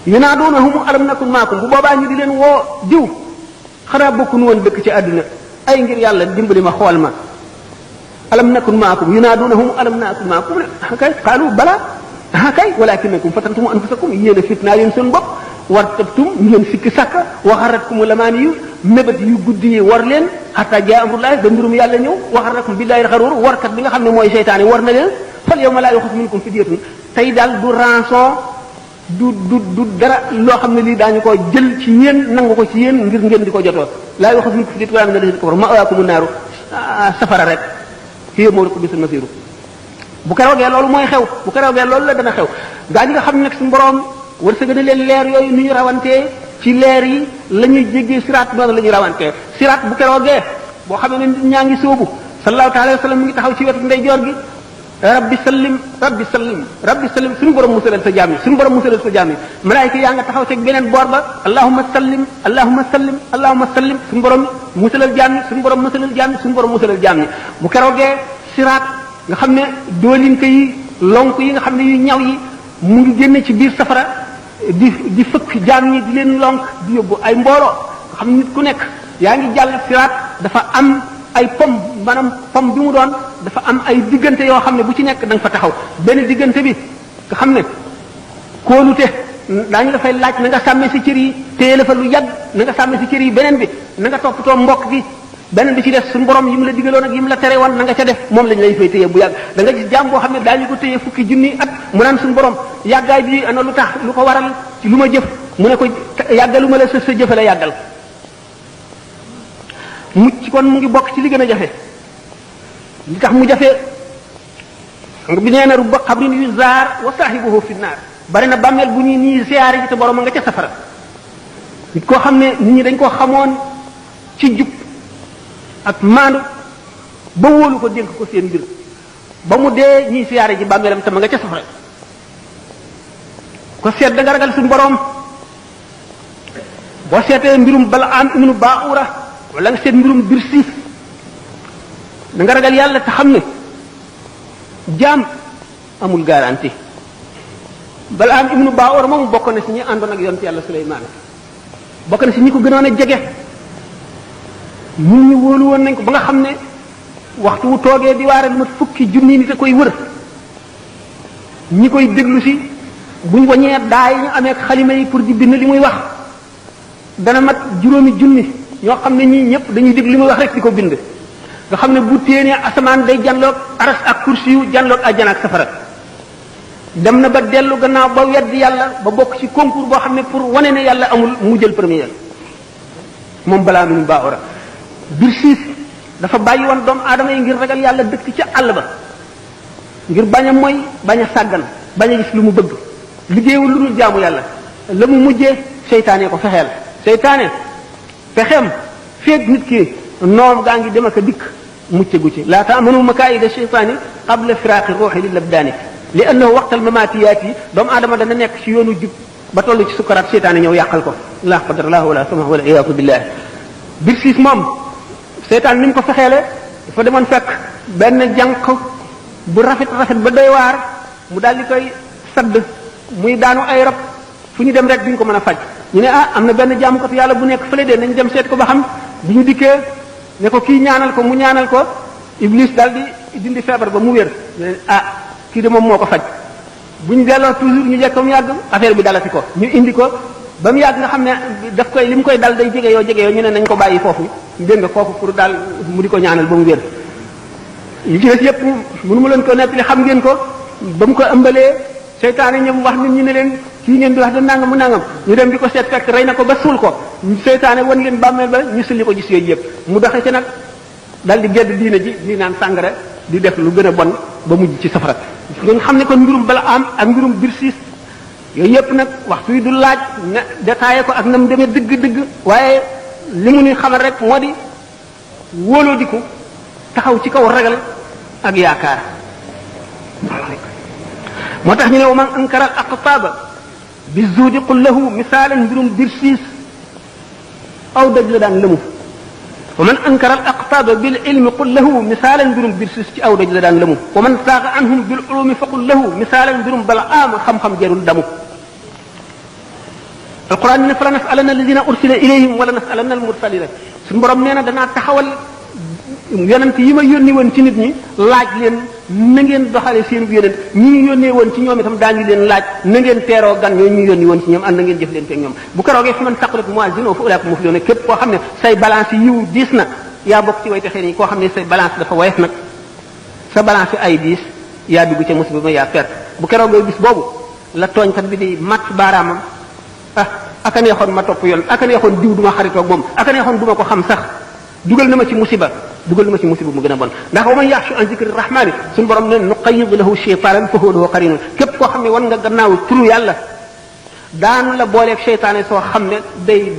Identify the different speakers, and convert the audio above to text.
Speaker 1: yunaadunahum alam nakun maakum bu boobaa ñu di leen woo diw xanaa bokkuñu woon dëkk ci àdduna ay ngir yàlla dimbali ma xool ma alam nakun maakum yunaadunahum alam nakun maakum kay qaalu bala kay walakinakum fatantum anfusakum yéen a fitnaa leen seen bopp war tabtum ngeen sikki sàkka waxaratkum lamaani yu mébét yu guddi yi war leen xataa jaa amrullahi ba mbirum yàlla ñëw waxarakum billahi xaruur warkat bi nga xam ne mooy seytaane war na leen fal yawma laa yuxazu minkum fidyatun tey daal du rançon du dara loo xam ne lii daañu ko jël ci yéen nangu ko ci yéen ngir ngeen di ko jotoo laa yuxazu minkum fidyatun wala min alladhina kafaru ma'waakumu naaru safara rek hiya mawlaakum bi'sal masiir bu keroogee loolu mooy xew bu keroogee loolu la dana xew gaa ñi nga xam ne nag suñu borom wërsëg na leen leer yooyu ni ñu rawantee ci leer yi la ñuy jéggee siraat noonu la ñuy rawantee siraat bu keroogee boo xam ne nit ñaa ngi sóobu sallallahu alayhi wa sallam mi ngi taxaw ci wetu ndeyjoor gi rabbi sallim rabbi sallim rabbi sallim suñu borom musalal sa jaam yi suñu borom musalal sa jaam yi malaayika yaa nga taxaw ci beneen boor ba allahumma sallim allahumma sallim allahumma sallim suñu borom musalal jaam yi suñu borom musalal jaam yi suñu borom musalal jaam yi bu keroogee siraat nga xam ne doolinka yi lonk yi nga xam ne yu ñaw yi mu ngi génn ci biir safara di fëkk jaam ñi di leen lonk di yóbbu ay mbooloo nga xam ne nit ku nekk yaa ngi jàll siraat dafa am ay pom maanaam pom bi mu doon dafa am ay diggante yoo xam ne bu ci nekk da nga fa taxaw benn diggante bi nga xam ne kóolute daañu la fay laaj na nga sàmmee si cër yi téye la fa lu yàgg na nga sàmmee si cër yi beneen bi na nga toppatoo mbokk gi beneen bi ci def suñu borom yi mu la digaloon ak yi mu la tere woon na nga ca def moom lañ lay fay téye bu yàgg da nga gis jaam boo xam ne daañu ko téye fukki junni at mu naan suñu borom yàggaay bi ana lu tax lu ko waral ci lu ma jëf mu ne ko yàggalu ma la sa jëfe la yàggal mucc kon mu ngi bokk ci li gën a jafe li tax mu jafe nga bi nee na rubba xabrin yu zaar wa saahibuhu fi naar bari na bàmmeel bu ñuy nii siyaare ji te borom a nga ca safara nit koo xam ne nit ñi dañ koo xamoon ci jub ak maandu ba wóolu ko dénk ko seen mbir ba mu dee ñiy siyaare ji bàmmeelam te ma nga ca safara ko seet da nga ragal suñu borom boo seetee mbirum Balaam ibnu Baa'ura wala nga seet mbirum Birsiis da nga ragal yàlla te xam ne jaam amul garantie Balaam ibnu Baa'ura moom bokk na si ñi àndoon ak yonent yàlla Suleymaan bokk na si ñi ko gënoon a jege ñun ñu wóolu woon nañ ko ba nga xam ne waxtu wu toogee di waare lu mat fukki junni nit a koy wër ñi koy déglu si buñ wañee daay ñu amee xalima yi pour di bind li muy wax dana mat juróomi junni ñoo xam ne ñii ñëpp dañuy déglu li muy wax rek di ko bind nga xam ne bu téenee asamaan day janloog aras ak kursi yu janloog àjjana ak safara dem na ba dellu gannaaw ba weddi yàlla ba bokk ci concours boo xam ne pour wane ne yàlla amul mu jël premier moom balaa minu Baa'ura Birsiis dafa bàyyi woon doomu aadama yi ngir ragal yàlla dëkk ca àll ba ngir bañ a mooy bañ a sàggan bañ a gis lu mu bëgg liggéeyul lu dul jaamu yàlla la mu mujjee seytaane ko fexeel seytaane fexeem feeg nit ki noom gaa ngi dem ak a dikk mucc gu ci laa ta'manu makaayida sheytaani qabla firaaqi ruuxi lil abdaani li annahu waqtal mamaatiyaat yi doomu aadama dana nekk ci yoonu jub ba toll ci sukkaraat seytaane ñëw yàqal ko la qadarallahu wala sama wala iyaatu billah Birsiis moom seytaan ni mu ko fexeele dafa demoon fekk benn jànq bu rafet ba doy waar mu daal di koy sadd muy daanu ay rab fu ñu dem rek duñ ko mën a faj ñu ne am na benn jaamukatu yàlla bu nekk fële de nañ dem seet ko ba xam bi ñu dikkee ne ko kii ñaanal ko mu ñaanal ko Iblis daal di dindi feebar ba mu wér kii de moom moo ko faj bu ñu delloo toujours ñu jekk mu yàgg affaire bi dalati ko ñu indi ko ba mu yàgg nga xam ne daf koy li mu koy dal day jege yoo ñu ne nañ ko bàyyi foofu dégg nga kooku pour daal mu di ko ñaanal ba mu wér li ci des yëpp mënu ma leen ko nettali xam ngeen ko ba mu ko ëmbalee seytaane ñoom wax nit ñi ne leen kii ngeen di wax da nangam mu nangam ñu dem di ko seet fekk rey na ko ba suul ko seytaane wan leen bàmmeel ba ñu sulli ko gis yooyu yëpp mu doxe ci nag dal di gedd diina ji di naan sàngara di def lu gën a bon ba mujj ci safara ngeen xam ne kon mbirum Balaam ak mbirum Birsiis yooyu yëpp nag waxtu yi du laaj na détaillé ko ak na mu demee dëgg-dëgg waaye li mu ni xamal rek moo di wóoloo di ko taxaw ci kaw ragal ak yaakaar moo tax ñu ne wa man ankara al aqtaaba bi zuudi qul lahu misaalan mbirum Birsiis aw daj la daan lëmu wa man ankara al aqtaaba bil ilmi qul lahu misaalan mbirum Birsiis ci aw daj la daan lëmu wa man saaqa anhum bil ulumi fa qul lahu misaalan mbirum Balaam xam-xam jarul damu alquran ne fala nasalanna alladina ursila ilayhim wala nasalanna almursalina suñu borom nee na danaa taxawal yonent yi ma yónni woon ci nit ñi laaj leen na ngeen doxale seen yonent ñi ñu yónnee woon ci ñoom itam daañu leen laaj na ngeen teeroo gan ñooñu ñu yónni woon ci ñoom ànd na ngeen jëf leen fekk ñoom bu keroogee fi man saqulat mawazinuhu fa ulaika muflihun képp koo xam ne say balance yiw diis na yaa bokk ci way texee nii koo xam ne say balance dafa woyof nag sa balance ay diis yaa dugg ca musiba ma yaa perte bu keroogee bis boobu la tooñkat bi di mat baaraamam aka neexoon ma topp yoon aka neexoon diw duma xaritoog moom aka neexoon duma ko xam sax dugal na ma ci musiba mu gën a bon ndax wa man yaxshu an zikri rahmani suñu borom ne nuqayyid lahu shaytanan fa huwa lahu qarinun képp koo xam ne wan nga gannaaw turu yàlla daanu la booleeg seytaane soo xam ne day